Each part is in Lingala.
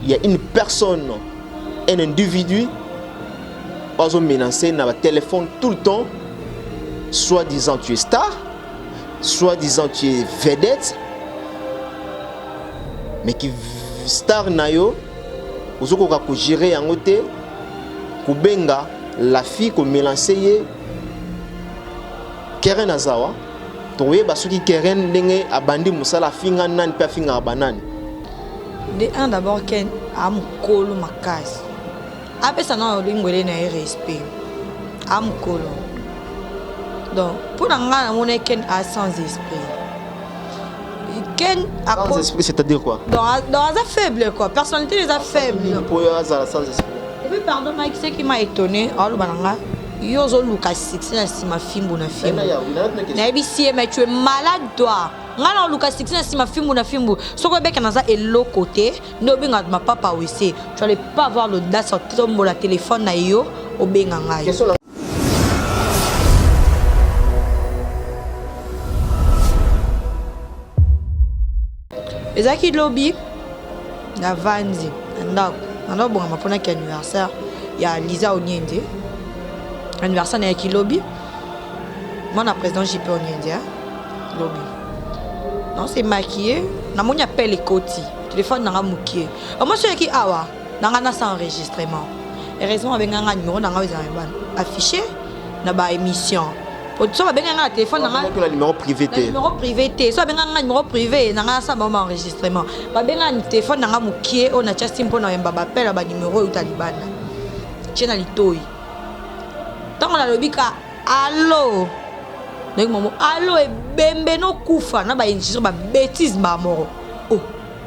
Il y a une personne, un individu bazo menacer na ba téléphone tout le temps, soit disant tu es star, soit disant tu es vedette, mais qui star na yo ozokoka kogérer yango te, kobenga la fille, komelancer ye. Keren azawa, tokoyeba soki Keren ndenge abandi mosala afinga nani mpe afingaka banani. De un, d'abord Ken amokolo makasi, apesa na olingwele na ye respect, amokolo. Donc mpo na ngai namona Ken a sans esprit. Ken sans esprit, c'est-à-dire quoi? Donc aza faible quoi, personnalité eza faible. Po oyo azala sans esprit? Et puis pardon Mike, ce qui m'a étonné, aloba na nga yo ozoluka succès na nsima fimbu na fimbu. Nayebisi ye, mais tu es malade toi, ngai na oluka succès na nsima fimbu na fimbu? Soki oyebeka naza eloko te nde obengaka mapapa wese, tu allais pas avoir l'audace otombola téléphone na yo obenga ngai. Ezalaki lobi, navandi na ndako, nanda obongama mponaki anniversaire ya Liza Oniende. Anniversaire nayaki lobi, mwana président JP Oniende, lobi non se maquillé, namoni appel ekoti telefone nanga mokie. Omoi so oyaki awa nanga nasa enregistrement. Heureusement babenganga numéro nanga oyo ezala bana affiché na ba émission, so babenganga na telefone nanga. Na numéro privé te? Numéro privé te. So babenganga nga numéro privé nanga, nasala bango ba enregistrement. Babenganga na telefone nanga mokie oyo natia sim mpo na oyamba ba appel ya ba numéro oyo euta libanda. Tie na litoi, ntango nalobi ka allo, nayoki mamo allo ebembe nokufa na ba injure, ba bêtise bamoko oh.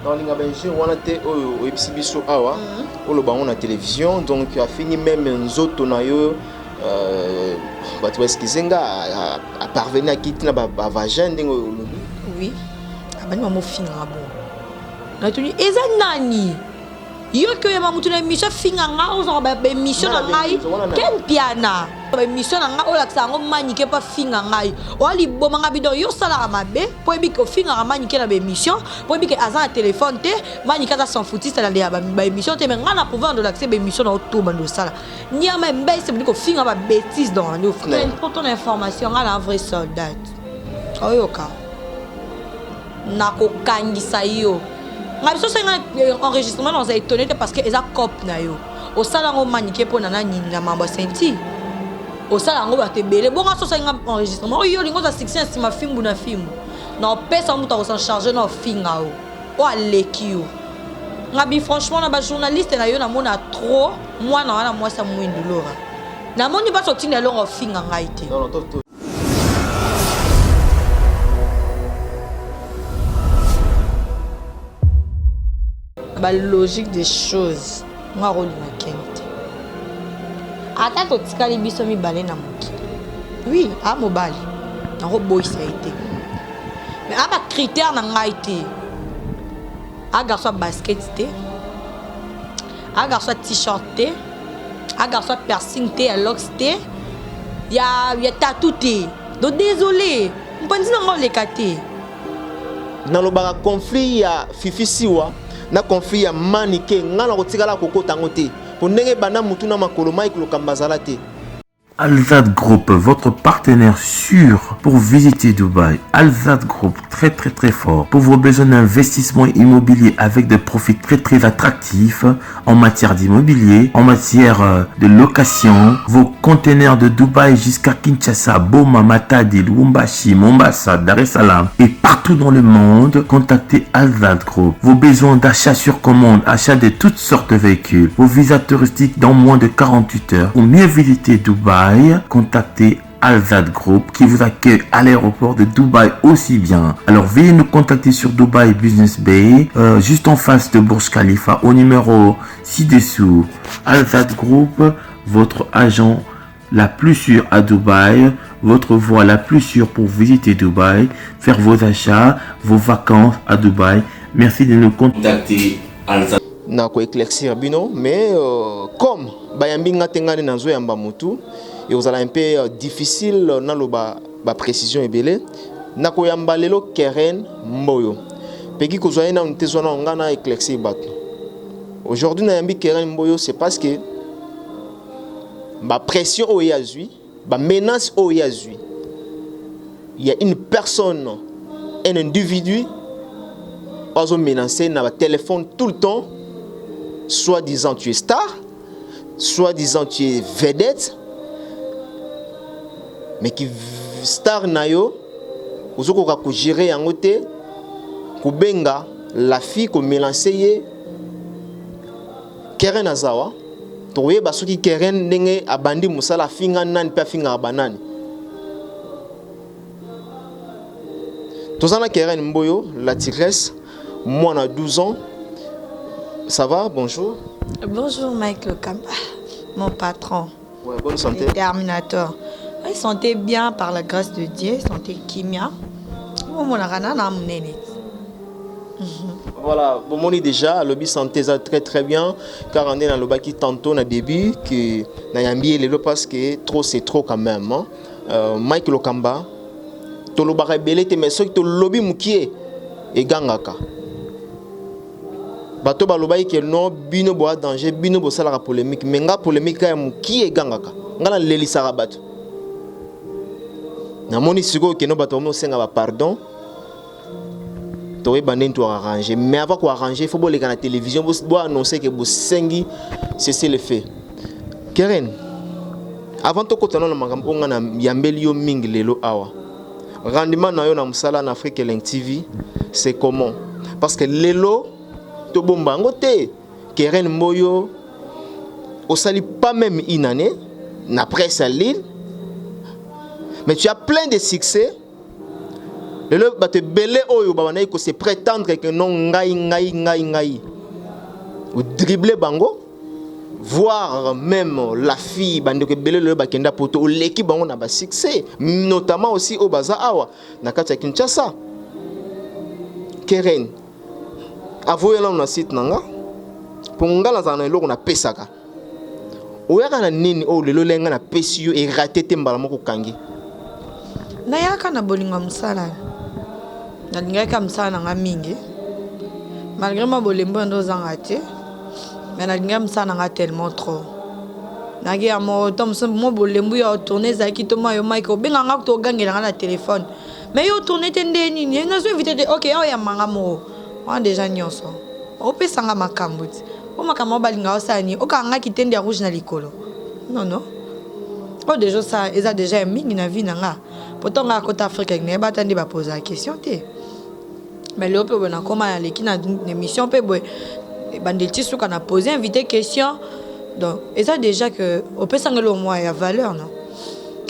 Naolinga ba injure wana te oyo oyebisi biso awa, oloba yango na télévision. Donc afingi même nzoto na yo, bato baexcuse nga, aparvenir akiti na bavagin ndenge oyo olobi. Oui, abandi mamofinganga bongo. Natuni eza nani? Yoki oyamba motu na émission afinga nga, ozwaka baémission na ngai Ken Piana, baémission na ngai olakisa yango Manike mpo afinga ngai, oya liboma ngai bidon. Yo osalaka mabe mpo oyebi ke ofingaka Manike na baémission, mpo oyebi ke aza na telefone te. Manike aza sans foutiste, alandela baémission te, mais ngai na pouvoir ndolakisa baémission na oto bando osala nyama embese bandi kofinga babêtise. Donc pour ton information, ngai na vrai soldat, oyoka nakokangisa yo. Ngai biso osenga enregistrement, naza étonné te parce que eza cope na yo, osala yango Manike mpo na nani na mambo ya senti, osala yango bato ebele bongo. So osalinga enregistrement oyo olingi oza succès na nsima fimbu na fimbu, na opesa moto akosan charge na ofinga yo oyo aleki yo. Ngabi franchement, na bajournaliste na yo namona trop mwana wana mwasi ya mwindu Lora, namoni mpasi otinda eloko ofinga ngai te. Ba logique des choses, nga akolinga Ken te ata totikali biso mibale na mokili. Oui, a mobali nakoboyisa ye te, mais a bacritère na ngai te. A garçon ya basket te, a garçon ya t-shirt te, a garçon ya piercing te, ya locks te, ya tattoo te. Donc désolé, mpanzi na nga oleka te. Nalobaka conflit ya Fifi Siwa na conflit ya Manike, ngai na kotikala kokota yango te, po ndenge ebanda mutu na makolo Mike Lokamba azala te. Alzad Group, votre partenaire sûr pour visiter Dubaï. Alzad Group, très très très fort pour vos besoins d'investissement immobilier avec des profits très très attractifs en matière d'immobilier, en matière de location, vos conteneurs de Dubaï jusqu'à Kinshasa, Boma, Matadi, Lubumbashi, Mombasa, Dar es Salaam et partout dans le monde. Contactez Alzad Group. Vos besoins d'achat sur commande, achat de toutes sortes de véhicules, vos visas touristiques dans moins de 48 heures. Pour mieux visiter Dubaï, contactez Alzad Group qui vous accueille à l'aéroport de Dubaï aussi bien. Alors veuillez nous contacter sur Dubaï Business Bay, juste en face de Burj Khalifa, au numéro ci-dessous. Alzad Group, votre agent la plus sûre à Dubaï, votre voie la plus sûre pour visiter Dubaï, faire vos achats, vos vacances à Dubaï. Merci de nous contacter, Alzad. Na koéclaircir bino, mais comme bayambi nga te, nga nde nazoyamba motu, ekozala un peu difficile naloba baprécision ebele. Nakoyamba lelo Keren Mboyo, peki kozwa ye nanu te, zwa nano nga na éclaircir bato. Aujourd'hui nayambi Keren Mboyo, c'est parce que ba pression oyo ye azwi, ba menace oyo ye azwi, il y a une personne, un individu oyo menacer na ba téléphone tout le temps, soit disant tu es star, soit disant tu es vedette, mais qui star na yo ozokoka kogérer yango te, kobenga la fille, komenacer ye. Keren azawa, tokoyeba soki Keren ndenge abandi mosala afinga nani mpe afingaka banani. Toza na Keren Mboyo, la tigresse, mwana 12 ans. Ça va? Bonjour. Bonjour Mike Lokamba, mon patron. Ouais, bonne santé. Terminator. Oui, santé bien par la grâce de Dieu, santé kimia. Omonaka na na monene. Voilà, bomoni déjà, alobi santé ça très très bien, car on est dans lobaki tantôt na début que na yambi lelo parce que trop c'est trop quand même, hein. Mike Lokamba, tolobaka ebele te, mais soki tolobi mokie egangaka. Bato balobaki ke non, bino boya danger, bino bosalaka polémique, mais nga polémique ya mokie egangaka, nga nalelisaka bato. Namoni sikoyo keno bato bami osenga bapardon, toyeba ndenge toarranger. Mais avant koarranger, il faut boleka na télévision, boannoncer ke bosengi cessez le fait. Keren, avant tokota nano na makambo oyo nga na yambeli yo mingi lelo awa, rendement na yo na mosala na Afrique Eleng TV, c'est comment? Parce que lelo tobomba yango te, Keren Mboyo osali pas même une année na presse à Lille, mais tu as plein de succès. Lelo bato ebele oyo babandaki kose prétendre ke non, ngai ngai ngai ngai, odribler bango, voire même la fille, bandeko ebele lelo bakenda poto, oleki bango na basuccès, notamment aussi oyo baza awa na kati ya Kinshasa. Keren, avoya nano na site na nga, mpo nga nazala na eloko napesaka. Oyaka na nini oyo lelo lenga napesi yo erater te, mbala moko okangi? Nayaka na bolingo ya mosala, nalingaki mosala na nga mingi, malgré mwa bolembo oyo nde ozanga te, mais nalingaki mosala na nga tellement trop. Nayaki ya mo to mosusu mo bolembu ya otourner ezalaki to mwa yo Mike obenga nga, to ogangela nga na telefone, mais yo otourner te, nde nini nazo inviter te. Ok, awa yambanga moko wana déjà nyonso opesanga makambo ti o makambo oyo balinga osala nini, okanga nga kitende ya rouge na likolo. Non, non, oyo déjà osala eza déjà ya mingi na vie na nga. Pourtant nga akota Afrique, nayeba ata nde bapozaka question te, mais lelo mpe boye nakóma, naleki na émission mpe boye ebandeli ti suka na pose invité question. Donc eza déjà que opesanga eloko mwa ya valeur. Non,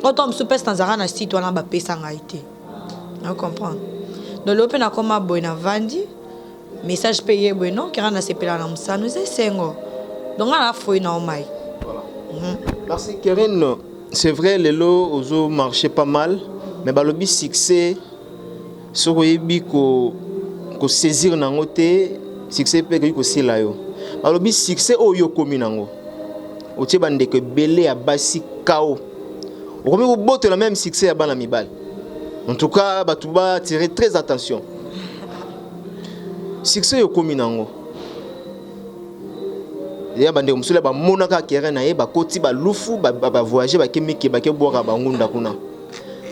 oto mosusu mpesi nazalaka na site wana bapesa ngai te, ocomprendre. Donc lelo mpe nakóma boye, navandi, message mpe ye boye, non, kaka nasepela na mosano, eza esengo. Donc nga na foi na omai. Voilà. Merci Keren. C'est vrai, lelo ozo marché pas mal, mais balobi succès soki oyebi ko kosaisir nango te, succès mpe ekoki kosila yo. Balobi succès oyo okomi nango, otie bandeko ebele ya basi kao, okomi kobotola même succès ya bana mibali. En tout cas, bato batirer très attention. Succès oyo okomi nango ya bandeko mosusu bamonaka kere na ye, bakoti balufu, bavoyage, bake mike, bake bwaka bangunda kuna.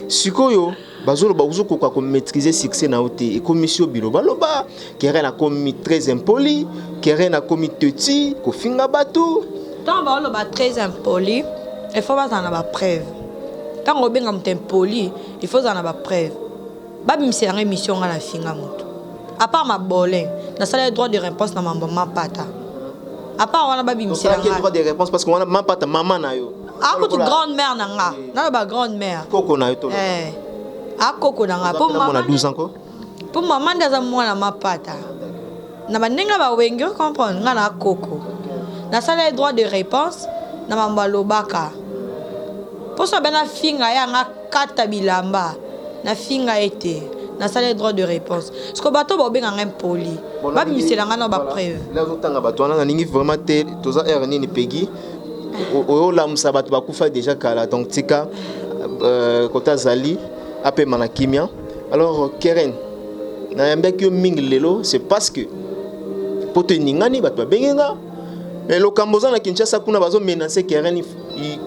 Sikoyo bazoloba ozokoka komaîtriser succès na yo te, ekomisi yo bilobaloba. Keren akomi très impoli, Keren akomi teti kofinga bato. Ntango baoloba très impoli, il faut bazala na bapreuve. Ntango obenga moto impoli, il faut ozala na bapreuve. Babimisela émission nga na finga moto, à part mabolin nasala droit de réponse na mambo mapata, à part wana babimisela. Droit de réponse parce que wana mapata mama na yo. Akutu grande mère na nga, naloba grande mère. Koko na yo to. Eh, akoko na nga. Po mama 12 ans ko. Mpo mama nde aza mwana mapata na bandenge bawenge, comprendre nga na akoko. Nasala ye droit de réponse na mambo alobaka, mposo abe nafinga ye, anga kata bilamba, nafinga ye te, nasala ye droit de réponse. Parce que bato baobenga ngai mpoli, babimisela ngai na bapreuve. Nazotanga bato wana, nalingi vraiment te. Toza heure nini pegi oyo olamusa bato bakufa déjà kala. Donc tika kota azali apema na kimia. Alors Keren, nayambaki yo mingi lelo, c'est parce que po to eningani, bato babengi nga. Mais lokambo oza na Kinshasa kuna bazo menacer Keren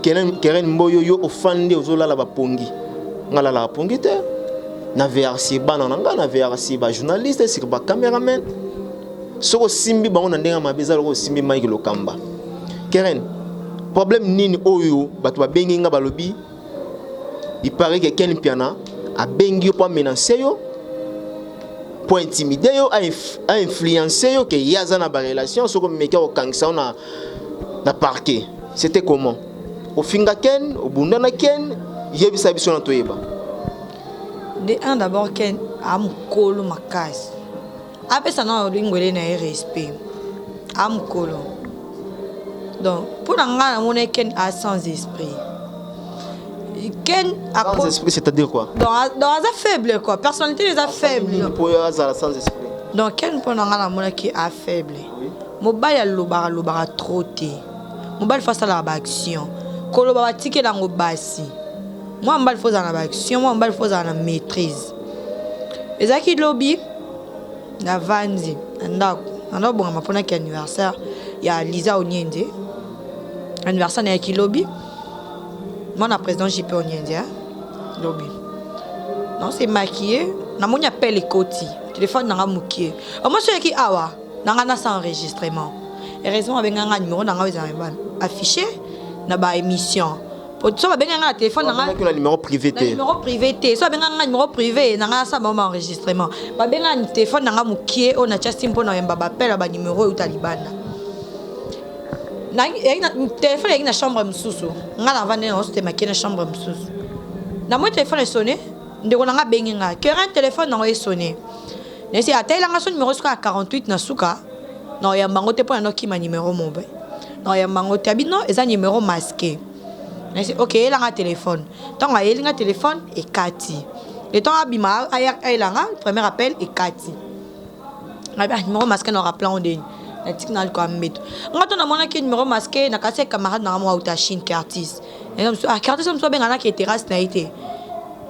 Keren Keren Mboyo yo ofandi ozolala ba pongi. Nga lala pongi te. Na VRC bana na nga na VRC ba journaliste sur ba cameraman. Soko simbi bango na ndenge mabe eza loko simbi Mike Lokamba. Keren problème nini oyo bato babengi nga balobi il paraît que Ken Mpiana abengi yo po amenacer yo po intimider yo a influencer yo ke ye aza na ba relation soki omeki akokangisa yo na, na parquet. C'était comment? Ofinga Ken, obunda na Ken, yebisa biso na toyeba. De un d'abord Ken amukolo makasi. Apesa na olingwele na ye respect. Amukolo. Donc mpo na ngai namona Ken a sans esprit. Ken a sans esprit, c'est-à-dire quoi? Donc aza faible quoi, personnalité eza faible. Mpo azala sans esprit. Donc Ken mpo na ngai namonaki a faible. Oui. Mobali alobaka alobaka trop te. Mobali faut asalaka ba action. Koloba batikela yango basi. Mwa mobali faut ozala na ba action, mwa mobali faut ozala na maîtrise. Ezalaki lobi navandi na ndako nanda obongama mponaki anniversaire ya Liza Oniende. Anniversaire nayaki lobi mwana président JP Oniende lobi. Non c'est maquillé, namoni appel ekoti téléphone nanga mokie. Moi soki awa nanga nasa enregistrement. Heureusement abenga nga numéro nanga ezala affiché na ba émission. So babenga nga na téléphone nanga na numéro privé te. Numéro privé te. So babenga nga numéro privé nanga nasa ba enregistrement. Babenga na téléphone nanga mokie oyo natia sim mpona oyamba ba appel ya ba numéro oyo euta libanda. Na téléphone eyaki na chambre mosusu. Nga navandi na ostemaki na chambre mosusu. Namoni téléphone esonné, ndeko nanga abengi nga. Keren téléphone nango esonné. Nesi atayelanga so numéro suka ya 48 na suka. Na oyamba yango te mpona nokima numéro mobe. Na oyamba yango te abi non eza numéro masqué. Nesi ok eyelanga téléphone. Ntango ayeli nga téléphone ekati. Le temps abima ayelanga premier appel ekati. Ngabi numéro masqué na rappelé ngo ndeni. Natiki na alikoa mbeto. Nga to namonaki numéro masqué na kasi camarade na nga mo auta Chine ke artiste. Ah artiste mosusu abenga na ke terrasse na ye te.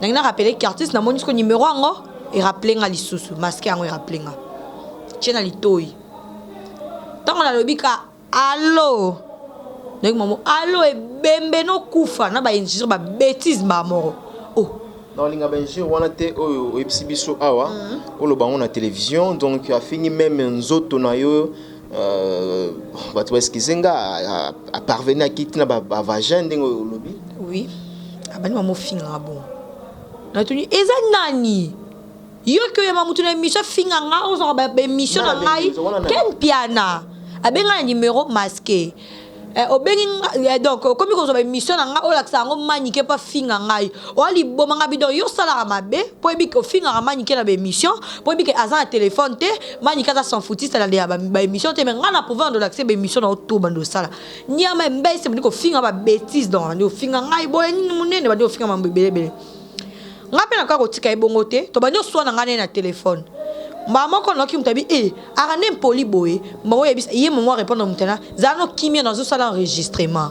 Nangi na rappelé ke artiste namoni siko numéro yango erappelé nga lisusu masqué yango erappelé nga. Tie na litoi. Ntango nalobi ka allo ndenge mamo allo ebembe nokufa na ba injure ba bêtise mbaa moko. Oh naolinga ba injure wana te oyo oyebisi biso awa oloba yango na télévision. Donc afingi même nzoto na yo bato baexcuse nga aparvenir akiti na bavagin ndenge olobi. Oui, abandi mamofinganga bongo. Natuni eza nani? Yo ki oyamba motu na émission afinga nga ozwaka ba émission na ngai Ken Mpiana abenga na numéro masqué. Obengi donc okomi kozwa ba émission na ngai olakisa yango manike mpo afinga ngai oya liboma ngai bidon yo osalaka mabe mpo oyebi ke ofingaka manike na ba émission mpo oyebi ke aza na téléphone te manike aza sans foutiste alandela ba émission te mais ngai na pouvoir ndolakisa ba émission na oto bando osala nyama embese bandi kofinga ba bêtise donc bandi kofinga ngai boye nini monene bandi kofinga mambo ebele ebele. Nga mpe nakoka kotika ye bongo te tobandi oswana ngai naye na telefone mbala moko nayoki moto abi e aka nde mpoli boye mbongo oyebisa ye momo arépondre moto na zala no kimia nazosala enregistrement.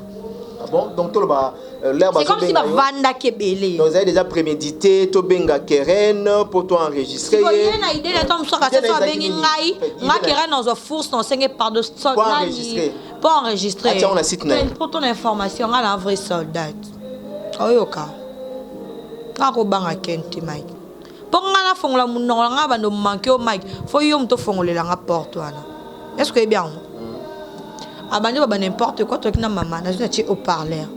Ah bon, donc toloba l'air c'est comme si bavandaki ebele. Donc ezali déjà prémédité tobenga Keren po to enregistrer ye ye na idée na to mosusu akasi so abengi ngai nga Keren nazwa force na osenge pardon po enregistrer po enregistrer atia na site na ye pour ton information nga na vrai soldat oyoka nga kobanga Ken te Mike mpo nga nafongola monoko na nga bando manke yo Mike fo yo moto ofongolela nga porte wana est ce que oyebi yango abandi baba n'importe quoi toki na mama nazwi na tie haut-parleur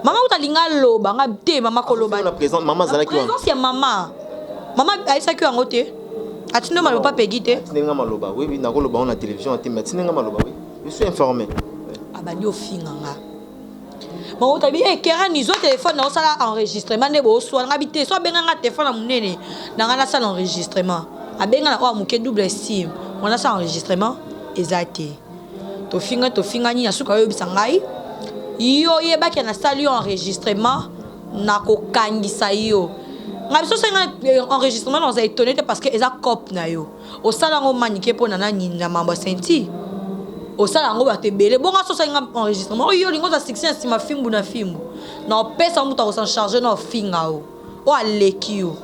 mama kuta alinga aloba nga te mama koloba mama azalaki wana présence ya mama mama ayebisaki yango te atindi maloba pegi te atindi nga maloba oui oui nakoloba ngo na télévision te mais atindi nga maloba oui je suis informé. Abandi ofinga nga bango tabi e Kerani zwa telefone na osala enregistrement nde boswana nga bi te so abenga nga telefone ya monene na nga nasala enregistrement abenga na oyo moke double sim wana nasala enregistrement eza te tofinga tofingani na suka oyebisa ngai yo oyebaki nasali yo enregistrement nakokangisa yo ngai biso osalinga enregistrement naza étonné te parce que eza cope na yo osala yango manike mpo na nani na mambo ya senti osala yango bato ebele bongo so osalinga enregistrement oyo olingi oza succès na nsima fimbu na fimbu na opesa moto akosan charge na ofinga o oyo aleki yo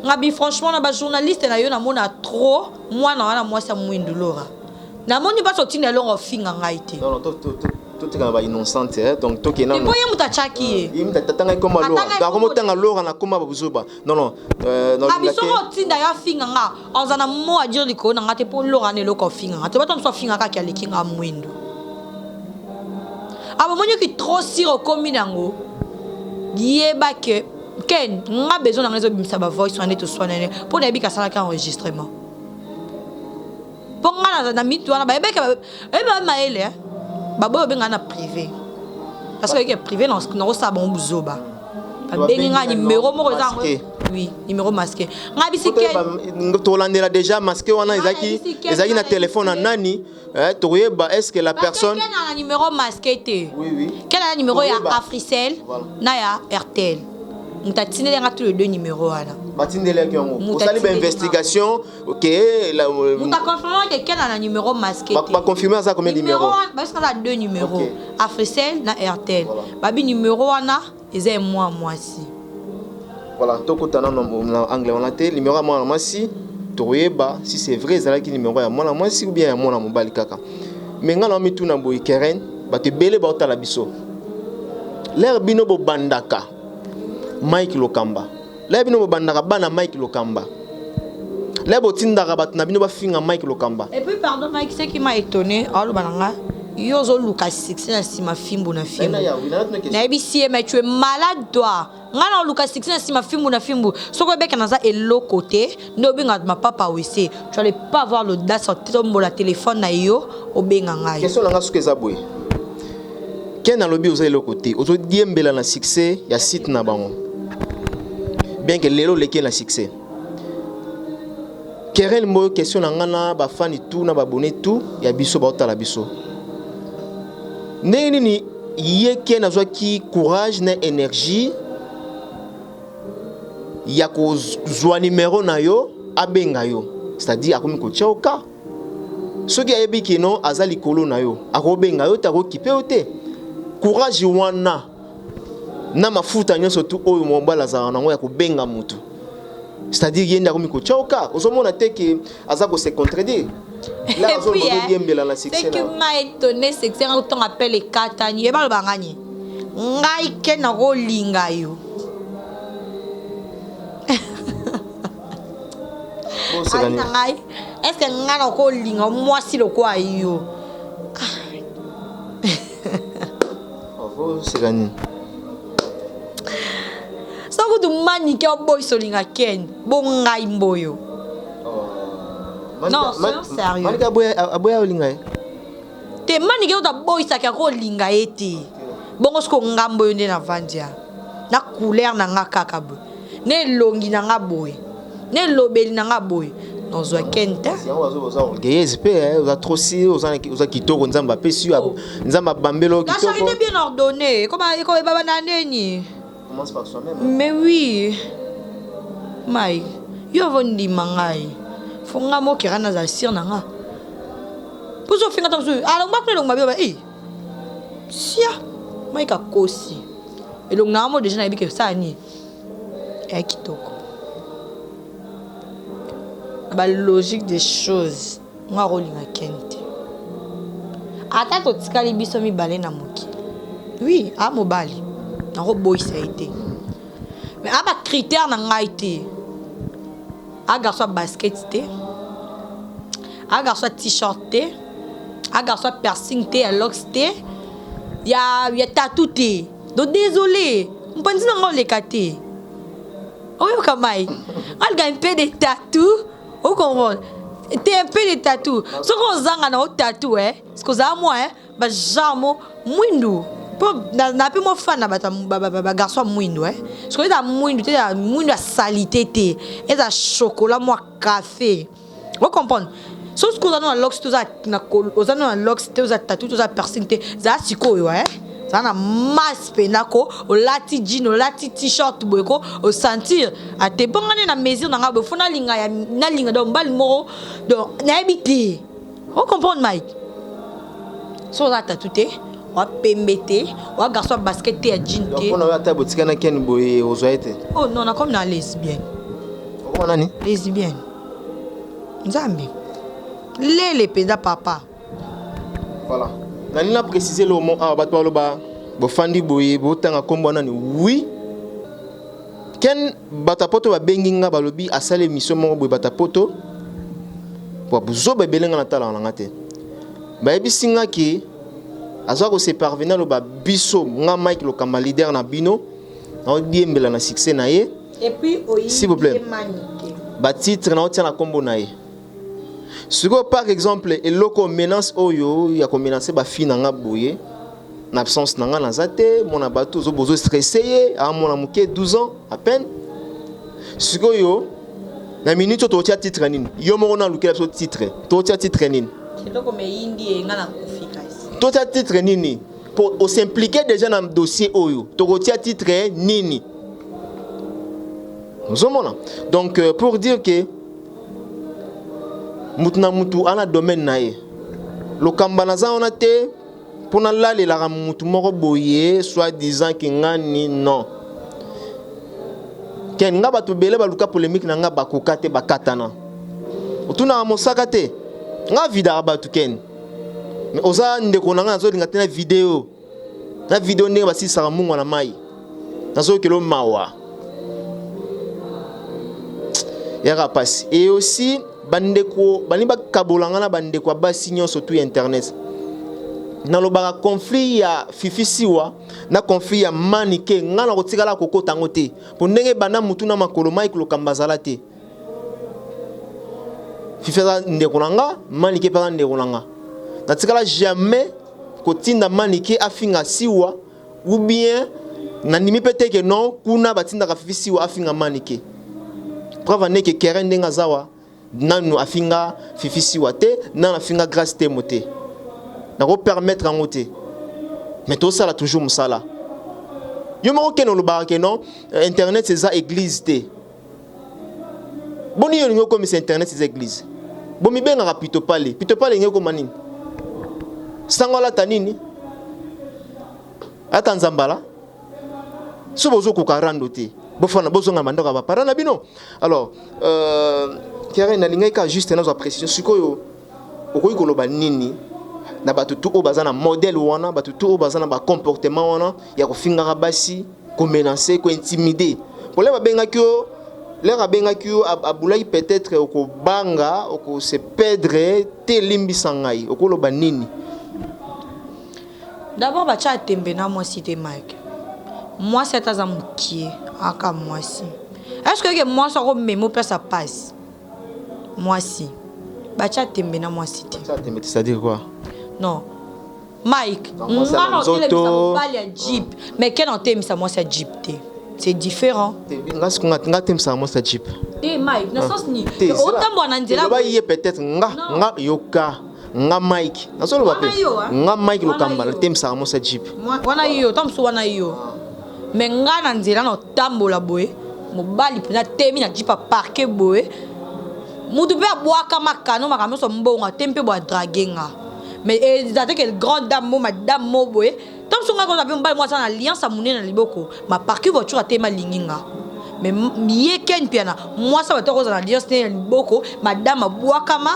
ngabi franchement na bajournaliste na yo namona trop mwana wana mwasi ya mwindu Lora. Namoni mpasi otinda eloko ofinga ngai te. Non, non, totikana ba innocente, eh, donc tokenda. Mpo ye moto atiaki ye. Ye moto atangaki komba Lora. Donc akomotanga Lora na komba babuzoba. Non, non. Abi soki otinda yo afinga nga, oza na mot à dire likolo na nga te, mpo Lora na eloko ofinga nga te. Bato mosusu afinga kaka aleki nga mwindu. Abomoni oki trop sire okomi nango. Yeba ke Ken nga besoin na nga ezobimisa ba voice wana nde toswanani mpo nayebi kasalaki enregistrement. Mpo nga na mitu wana bayebaki bayeba mayele, eh. Baboyi obenga na privé parce que bayeke privé nakosala bango buzoba. Babengi nga numéro moko eza yango, oui, numéro masqué. Nga bisi Ken Tolandela déjà masqué wana ezalaki na téléphone na nani, eh, tokoyeba est ce que la personne Ken na numéro masqué te. Oui. Ken na numéro ya Africell na ya Airtel. Moto atindeli nga tous les deux numéro wana. Batindelaki yango, osali bainvestigation, ok. Moto aconfirme ke Ken na numéro masqué te. Baconfirme aza combien numéro? Babiso aza deux numéro, Africell na Airtel. Babi numéro wana eza ya mwa mwasi. Voilà, tokota nano na angle wana te. Numéro ya mwana mwasi, tokoyeba si c'est vrai ezalaki numéro ya mwana mwasi ou bien ya mwana mobali kaka. Mais ngai na mituna boye, Keren, bato ebele baotala biso. Lere bino bobandaka Mike Lokamba, lere bino bobandaka bana Mike Lokamba, lere botindaka bato na bino bafinga Mike Lokamba. Et puis pardon Mike, ce qui m'a étonné, aloba na nga yo ozoluka succès na nsima fimbu na fimbu. Nayebisi ye, mais tu es malade toi. Nga na oluka succès na nsima fimbu na fimbu? Soki oyebeka naza eloko te nde obenga mapapa wese, tu allais pas avoir l'audace otombola téléphone na yo obenga ngai. Question na nga soki eza boye, Ken alobi oza eloko te, ozodiembela na succès ya site na bango, bien que lelo oleki na succès. Keren Mboyo, question na nga na bafani tout na babone tout ya biso baotala biso, ndenge nini ye Ken azwaki courage na énergie ya kozwa numero na yo, abenga yo? C'est-à-dire akomi kotia oka soki ayebi kino aza likolo na yo, akobenga yo te, akokipe yo te. Courage wana na mafuta nyonso tu oyo mobali azalaka nango ya kobenga motu, c'est-à-dire ye nde akomi kotia oka. Ozomona te ke aza kose contredire? Là azodiembela na succès. Ce qui m'a étonné, c'est que ntango appel ekatani, ye baloba ngani ngai ke nakolinga yo. Ali na ngai, est ce que ngai nakolinga mwasi lokwa yo? Oseka nini? So kutu manike oboyisa olinga Ken, bo ngai Mboyo. Non, soyons sérieux. Manike aboya olinga ye? Te, manike oyo aboyisaki akolinga ye te. Bongo siko ngambo oyo nde navandi ya na couleur na nga kaka boye, na elongi na nga boye, na elobeli na nga boye, nazwa Ken te. Oza orgueilleuse mpe, oza trop si oza kitoko. Nzambe apesi yo, Nzambe abambeli yo kitoko. La charité bien ordonnée ekoma na neni? Commence par soi-même. Mais oui mai, yo avo ndima ngai, fo nga mokera nazala sire na nga mposo ofinga ta mosusu alongba kuna elongo mabe e sia Mike akosi elongo na mo. Déjà nayebi ke osala nini eya kitoko na balogique des choses. Nga akolinga Ken te ata totikali biso mibale na mokili. Oui, a mobali nakoboyisa ye te, mais a bacritère na ngai te. A garçon ya basket te, a garçon ya t-shirt te, a garçon ya piercing te, ya locks te, ya tattoo te. Donc désolé, mpanzi na nga oleka te. Oyoka mai, alinga un peu de tattoo, ocomprendre te? Un peu de tattoo, soki ozanga na o tattoo, eh, soki ozala mwa, eh, bagenre mo mwindu, mpo na mpe mo fan na bato bagarçon ya mwindu, eh. Soki eza mwindu te, eza mwindu ya saleté te, eza chocolat mwa café, ocomprendre? So soki oza no na locks te, oza no na locks te, oza tattoo te, oza piercing te, zala sikoyo, eh, zala na masse mpena ko olati jean, olati t-shirt boye ko osentir ate mpo nga nde na mesure na nga boye, fo nalinga ya nalinga. Donc mobali moko, donc nayebi te, ocomprendre Mike? So oza tattoo te, oa pembe te, oa garçon ya basket te, ya jean te. Mpona oyo ata botika na Ken boye, ozwa ye te? Oh non, nakomi na lesbienne. Okoma nani? Lesbienne. Nzambe lele mpenza papa. Voilà, nalingi na préciser eloko moko awa. Bato baloba bofandi boye, botanga nkombo wana nani. Oui, Ken, bato ya Poto babengi nga, balobi asali émission moko boye. Bato ya Poto bozoba ebele, nga natalaka na nga te. Bayebisi nga ke azwa kose parvenir, aloba biso, nga Mike Lokamba, leader na bino, naodiembela na succès na ye. Et puis S'il vous plaît. Batitre naotia na nkombo na ye. Sikoyo, par exemple, eloko menace oyo ya komenacer bafille na nga boye na absence na nga, naza te, mwana bato bozo stresse ye, amona moke, 12 ans à peine. Sikoyo na minute oyo tokotia titre nini? Yo moko nalukela biso titre. Tokotia titre nini? Eloko meyindi ye, nga nakufi kasi. Totia titre nini po os'impliquer déjà na dossier oyo? Tokotia titre nini? Ozomona, donc pour dire que mutu na mutu ana domaine na ye. Lokamba naza wana te mpo nalalelaka mutu moko boye, soit disant ke ngani. Non, Ken, nga bato ebele baluka polémique na nga, bakoka te, bakatana. Otunaka mosaka te, nga vidaka bato. Ken, mais oza ndeko na nga, nazolinga te na video na video ndenge basilisaka mungwa na mai. Nazokela mawa yaka pasi. Et aussi bandeko balingi bakabola nga na bandeko ya basi nyonso tu ya internet. Nalobaka conflit ya Fifi Siwa na conflit ya Manike, nga na kotikala kokota yango te, mpo ndenge ebanda mutu na makolo, Mike Lokamba azala te. Fifi aza ndeko na nga, Manike mpe aza ndeko na nga. Natikala jamais kotinda Manike afinga Siwa ou bien nandimi mpe te ke non, kuna batindaka Fifi Siwa afinga Manike. Preuve andeke kere ndenge aza wa nanu afinga Fifi Siwa te, nanu afinga Grâce Temo te. Nakopermettre yango te, mais tosala toujours mosala. Yo moko kene olobaka ke non, internet eza église te. Boni yo olingi okomisa internet eza église? Bomibengaka pitopale. Pitopale elingi okoma nini? Sango alata nini? Ata nzambala so bozokoka rando te, bofanda, bozonga bandako ya baparent na bino. Alors Keren, nalingaki kaka juste nazwa précision. Sikoyo okoki koloba nini na bato tu oyo baza na modèle wana, bato tu oyo baza na bacomportement wana ya kofingaka basi, komenacer, kointimider? Problème, abengaki yo, l'heure abengaki yo, abulaki, peut-être okobanga, okose perdre te. Elimbisa ngai, okoloba nini? D'abord, batya tembe na mwasi te, Mike. Mwasi ata aza mokie, aka mwasi. Est ce que mwasi akomema opesa pasi? Mwasi, batya tembe na mwasi te. Tembe, c'est-à-dire quoi? Non, Mike, nga na otelemisa mobali ya jeep, mais ke na otelemisa mwasi ya jeep te, c'est différent. Nga siko nga temisaka mwasi ya jeep. Te, Mike, na sens ni otambola na nzela. Loba ye peut-être nga nga yoka nga Mike, nazoloba mpe nga Mike Lokamba natemisaka mwasi ya jeep. Wana yo ta mosusu, wana yo, mais nga na nzela na otambola boye, mobali mpenza atemi na jeep, aparquer boye, mutu mpe abwaka makano, makambo nyonso, mbongo, atemi mpe boye, adraguer nga. Mais eza te ke grande dame mo, madame mo boye to mosusu. Nga koza mpe mobali mwasi na alliance ya monene na liboko, maparquer voiture, atemi, alingi nga. Mais ye Ken Mpiana, mwasi bato akozala na alliance te na liboko, madame abwakama,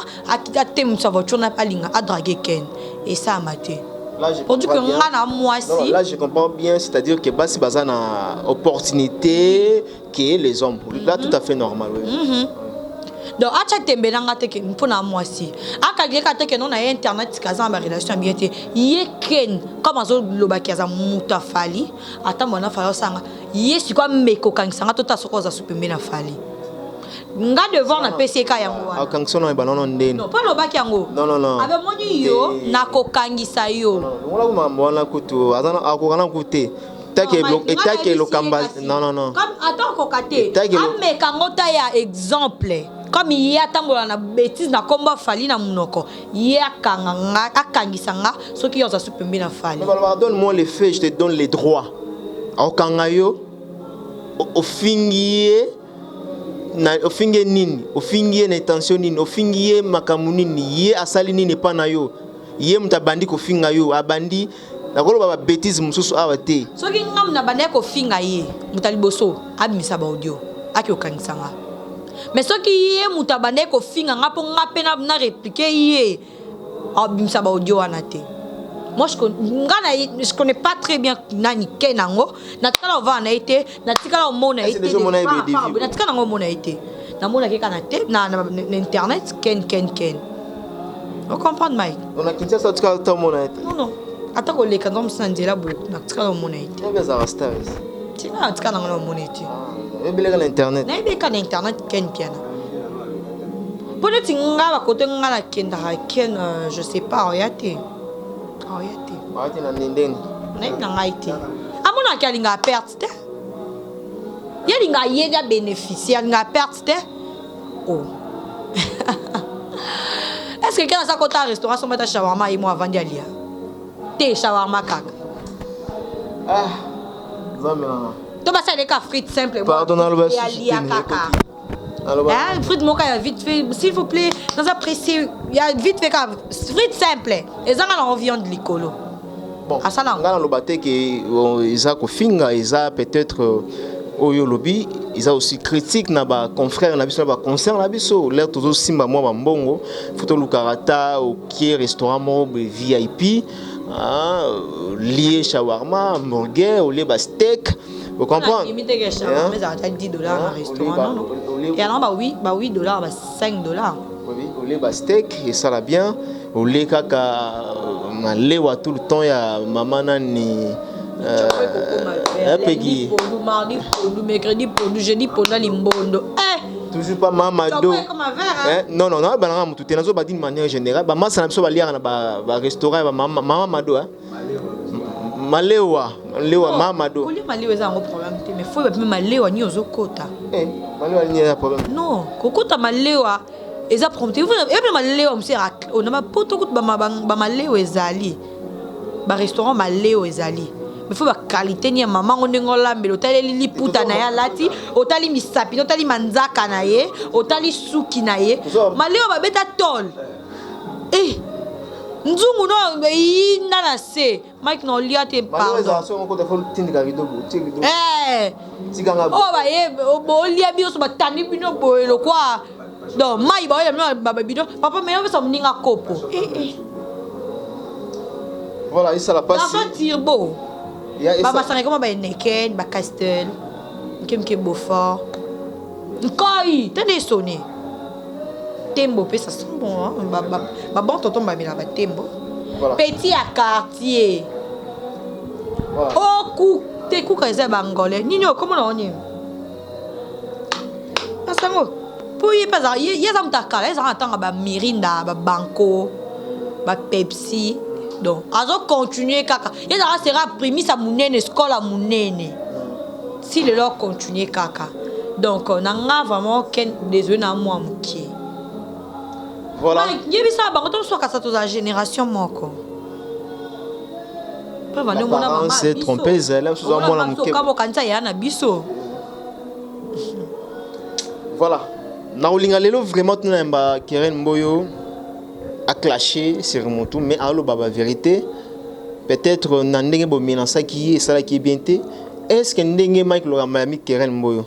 atemisa voiture na alinga adraguer Ken, esalama te. Pour dire que nga na mwasi. Là, je comprends bien, c'est-à-dire que basi baza na opportunité que les hommes. Là, tout à fait normal, oui. Donc atya tembe na nga te ke mpo na mwasi akalileka te ke no na ye internet tika aza na barelation ya bien te. Ye Ken, comme azolobaki aza moto afali, ata mwana Fali osanga ye sikoyo, ameka okangisa nga, tota soki oza su pembe na Fali. Nga devoir napesi ye ka yango wana. Akangisa na ebana ndeni? Mpo alobaki yango. Non, non, non. Abemoni yo, nakokangisa yo. Longola makambo wana kutu, akoka na ku te etake Lokamba. Non, non, non. Ata akoka te, ameka yango ta ya exemple. Comme ye atambola na bétise na nkombo afali na monoko, ye akanga nga, akangisa nga soki yo aza su pembe na Fali. Donne moi les faits, je te donne les droits. Akokanga yo, ofingi ye na ofingi ye nini? Ofingi ye na intention nini? Ofingi ye makambo nini? Ye asali nini epa na yo? Ye moto abandi kofinga yo, abandi nakoloba babêtises mosusu awa te. Soki ngamu na bandaki kofinga ye, moto ya liboso abimisa baaudio, aki kokangisa nga. Mais soki ye moto abandaki kofinga nga mpo nga mpe na répliquer ye, abimisa baaudio wana te. Moi, je, nga na, je connais pas très bien nani Ken yango. Natikala ovanda na ye te, natikala omona ye te, natikala nango omona ye te. Namonaki kaka na te na internet Ken, Ken, Ken. Ocomprendre, Mike? Na Kinshasa otikala ta omona ye te? Non, ata koleka nzambe mosu na nzela boye, natikala omona ye te. Ezalaka stars. Tina natikala nango na omona ye te. Oyebeleka na internet? Nayebeleka na internet Ken Mpiana, mpo neti nga bakote nga nakendaka, Ken, je sais pas, oya te, oya te. Te na ndenge? Nayebi na ngai te. Amonaki alingaka perte te, ye alingaka ye ya bénéficier, alingaka perte te. Oh, est ce que Ken aza kota restaurant somba ata shawarma, ye mo avandi alia te shawarma kaka? Ah, Nzambe nanga. To basaleka frite simple. Pardon, naloba. Alia kaka frite moko ya vite fait, s'il vous plaît, naza pressé, ya vite fait kaka, frite simple ezanga nango viande likolo. Bon, asala. Nga naloba te ke eza kofinga, eza peut-être oyo olobi eza aussi critique na baconfrère na biso, na baconcert na biso. L'heure tozosimba mwa bambongo, fo tolukaka ata okie restaurant moko boye VIP, lie shawarma, hamburger, olie basteak, ocomprendre? Shawarma ezalaka 10 $ na restaurant? Non, yango ba 8 $, ba 5 $. Olie basteak, esala bien. Olie kaka malewa tout le temps ya mama nani? Pegi. Mardi pondu, mercredi pondu, jeudi pondu, limbondo. Toujours pas mamado. Non, non, non, bananga motu te, nazoba d'une manière générale. Bamasa na biso baliaka na barestaurant ya mama Mado, malewa, malewa, mamado. Kolia malewa eza yango problème te, mais faut bapime malewa nini ozokota. Malewa nini eza problème? Non, kokota malewa eza problème te. Ebe malewa mosu na bapoto kutu bamalewa ezali, barestaurant malewa ezali, mais faut baqualité ni ya mama ngo, ndenge olambela, otaleli liputa na ye alati, otali misapi, otali manzaka na ye, otali suki na ye. Malewa babeta tole e nzungu no eyinda na se, Mike, na olia te, pardon. Oyo baye bolia biso, batandi bino boye lokwa donc mai baoya bino babino papa me opesa moninga kopo. Voilà, esala pasi. Turbo bamasanga ekoma baHeineken, baCastel, mike mike, Beaufort, Nkoi te nde esone tembo opesa bon. Babon tonton bamela batembo petit ya quartier oku te kuka eza ya bangolais nini okomona o nini masango mpo ye mpe azala ye aza moto akala, ezalaka na ntango baMirinda, baBanco, baPepsi, donc azocontinue kaka. Ye ezalaka sera primisa monene, skole ya monene, si lelo acontinue kaka. Donc na nga vraiment, Ken, désolé, na mwa moke. Voilà. Yebisa bango to sokasa, tozala génération moko. L'apparence trompeuse, là mosusu mwana moke. Okanisa ya na biso. Voilà, na kolinga lelo vraiment tuna yamba Keren Mboyo aclashe sur motu, mais aloba bavérité. Peut-être na ndenge bomenasaki ye, esalaki ye bien te. Est ce que ndenge Mike Lokamba yami Keren Mboyo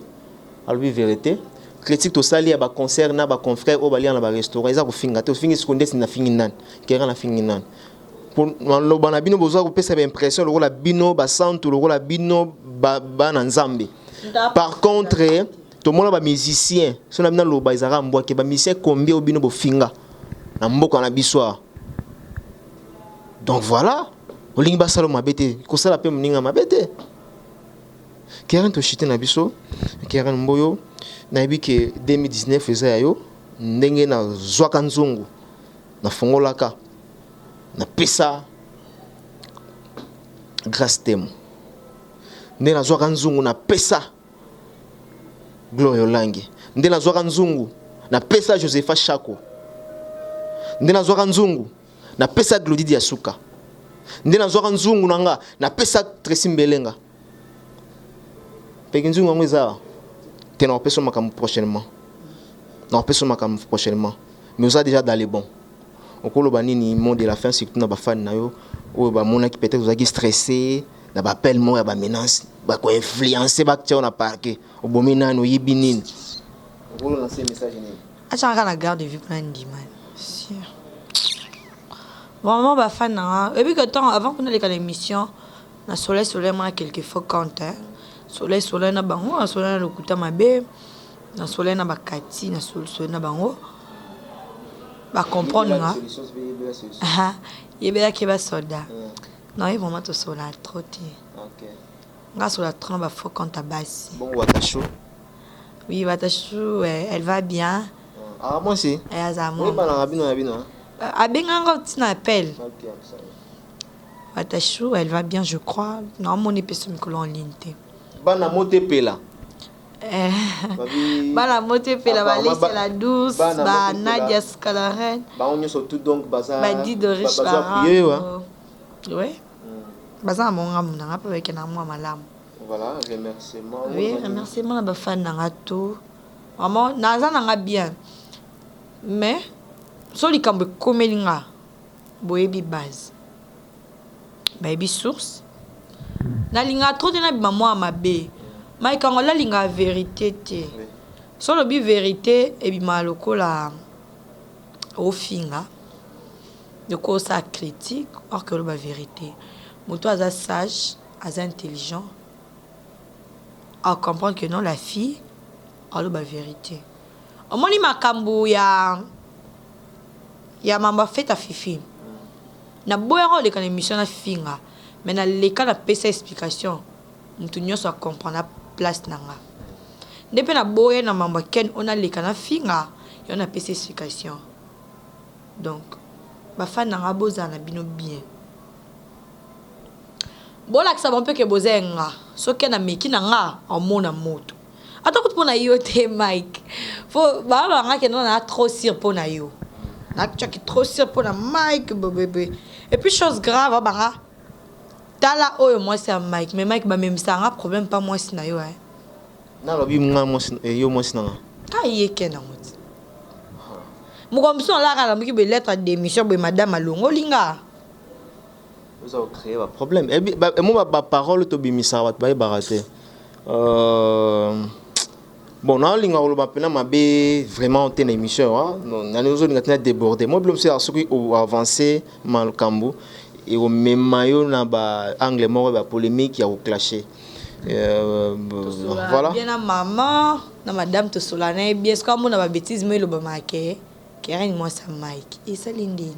alobi vérité, critique tosali ya baconcert na baconfrère oyo balia na barestaurant eza kofinga te? Ofingi siko ndeti nafingi nani? Keren afingi nani? Maloba na bino bozwa kopesa baimpression lokola bino basantu, lokola bino bana Nzambe. Par contre, tomona bamusicien so na bino aloba ezalaka mbwake. Bamusicien combien oyo bino bofinga na mboka na biso awa? Donc voilà, olingi basala mabe te, kosala mpe moninga mabe te. Keren, toshite na biso Keren Mboyo, nayebi ke 2019 eza ya yo. Ndenge nazwaka nzungu, nafungolaka, napesa Grâce Temo, nde nazwaka nzungu, napesa Gloire Olangi, nde nazwaka nzungu, napesa Josepha Shako, nde nazwaka nzungu, napesa Glodidi ya suka, nde nazwaka nzungu na nga, napesa Tracy Mbelenga. Peki nzungu yango eza te. Nakopesa makambo prochainement, nakopesa makambo prochainement, mais oza déjà dans les bons. Okoloba nini, mot de la fin, surtout na bafani na yo oyo bamonaki peut-être ozalaki stressé na baappel moko ya bamenace, bakoinfluence, batia yo na parquet, obomi nani, oyibi nini? Okolonase message nini? Atiaka na garde vue mpona ndima sur. Vraiment bafan na nga, oyebi que ntango avant kuna leka na émission na Soleil, Soleil mwana quelque fois compte, hein. Soleil, Soleil na bango, na Soleil na lokuta mabe, na Soleil na bakati, na Soleil na bango bacomprendre nga. Yebelaki basoldat non, ye vraiment tosola trop te. Nga sola trop na bafaux compte ya basi. Bon, Watashu? Oui, Watashu, elle va bien. Ah, moi si. Aza mwa. Oyebanaka bino na bino? Abenganga ntina appel. Watashu, elle va bien, je crois. Naomoni mpe so mikolo en ligne te. Bana moto epela. Bana moto epela, balesi la douce, ba Nadia Scalaren. Bango nyonso tout, donc baza badi Doris. Baza. Oui, baza na mongamu nanga mpe bayeke na mwa malamu. Voilà, remerciement. Oui, remerciement na bafan nanga tout. Vraiment naza nanga bien, mais so likambo ekomeli nga, boyebi base, bayebi source. Nalingaka trop te nabima mwa mabe. Mike Angola alingaka vérité te. So olobi vérité, ebimaka lokola ofinga, lokola osala critique, or que oloba vérité, moto aza sage, aza intelligent, acomprendre que non, la fille aloba vérité. Omoni makambo ya mambo afeta Fifi, naboyaka oleka na émission na finga, mais naleka, napesa explication, moto nyonso acomprendre na place na nga. Nde mpe naboya na mambo ya Ken oyo, naleka na finga yo, napesa explication. Donc bafani na nga, bozala na bino bien, bolakisa bango mpe ke boza ya nga. Soki nameki na nga, amona moto ata kutu mpo na yo te, Mike. Fo baa banga ke no na trop sûr mpo na yo, natiaki trop sûr mpo na Mike bebebe. Et puis chose grave, abanga tala oyo mwasi ya Mike, mais Mike bamemisaka nga problème mpa mwasi na yo, eh. Nalobi nga mwasi, yo mwasi na nga? Ka ye ke nango ti mokolo mosusu nalaka, namoki boye lettre ya démission boye, madame alongoli nga. Oza kocréer baproblème emo, baparole tobimisaka, bato bayebaka te. Bon, naolinga koloba mpena mabe vraiment te na émission nani, ozolinga te na déborde mo bilo mosusu. Soki oavance makambo, ekomema yo na baangle moko ya bapolémique ya koclashe. Voilà. Bien na mama na madame, tosola na ye bien. Soki amona babêtise mo elobamaka ke Keren mwasi ya Mike, esali ndeni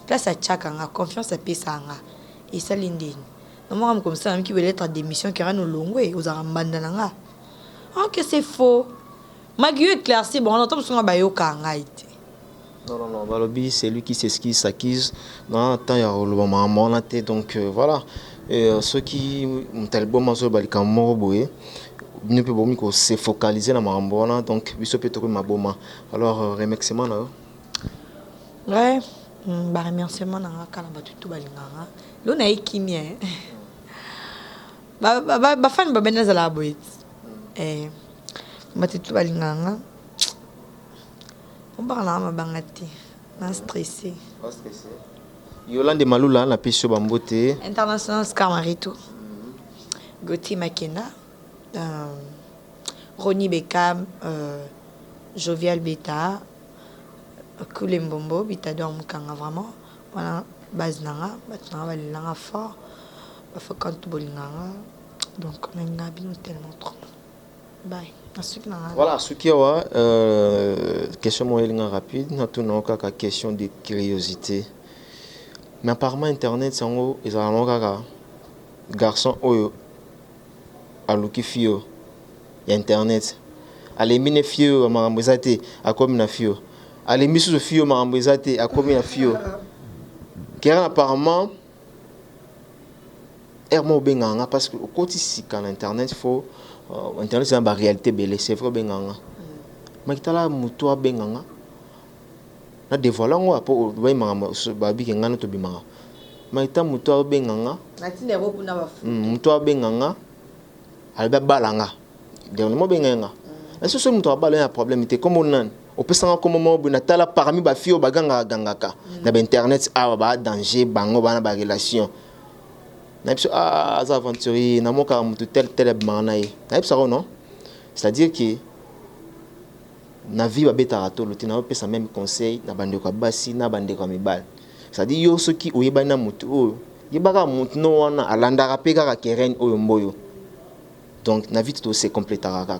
place atiaka nga confiance, apesaka nga, esali ndeni namaka mokomisa na miki lettre démission, Keren olongwe, ozalaka mbanda na nga. Ok, c'est faux, Mike, yo éclairci bango na mosunga, bayokaka ngai te. Non, non, non, balobi c'est lui qui s'excuse s'accuse. Na temps ya koloba makambo wana te. Donc voilà, soki moto aliboma azoloba likambo moko boye, bino mpe bomi kose focaliser na makambo wana, donc biso mpe tokomi maboma. Alors remerciement na yo? Ouais, baremerciement na nga kala, bato tu balingaka lo na ye kimia, bafani babeni azalaka boye ti, bato tu balingaka nga, obaka nanga mabanga te, na stressé. Yolande Malula, napesi yo bambote. International Scar Marito, Gauthier Makena, Roni Bekam, Jovial Beta, Kule Mbombo Bitador Mukanga, vraiment wana base na nga, bato na nga balelanga fort, bafakantu bolinganga, donc nalinga bino tellement trop. Bye, nasuki na nga. Voilà, suki awa. Question moko elinga rapide natuna kaka, question de curiosité. Mais apparemment internet yango ezala nango kaka garçon oyo aluki fille oyo ya internet, alembi ne fille oyo, makambo eza te, akomi na fille oyo, alembi susu fille oyo, makambo eza te, akomi na fille oyo. Keren, apparemment heure moko obengaka nga parce que okoti sika na internet, faut internet eza na baréalité ebele, c'est vrai. Obengaka nga makitala, moto abenga nga na dévoile yango apo bayimaka, babike nga no tobimaka makita, moto abenga nga. Natinda yango kuna bafu. Moto abenga nga, alobi abala nga. Dernièrement obenga nga esi, soki moto abala ya problème te, kombo nani opesanga kombo moko boye, natala parmi bafille oyo bagangaka gangaka na bainternet awa, baa danger, bango bana barelation na biso. Ah, aza aventurier, namokaka moto tel tel abimaka na ye, nayebisaka non. C'est-à-dire que na vie babetaka tolo te. Naopesa même conseil na bandeko ya basi na bandeko ya mibali. C'est-à-dire yo soki oyebani na motu oyo, yebaka motu no wana alandaka mpe kaka Keren oyo mboyo. Donc na vie tose complétaka kaka.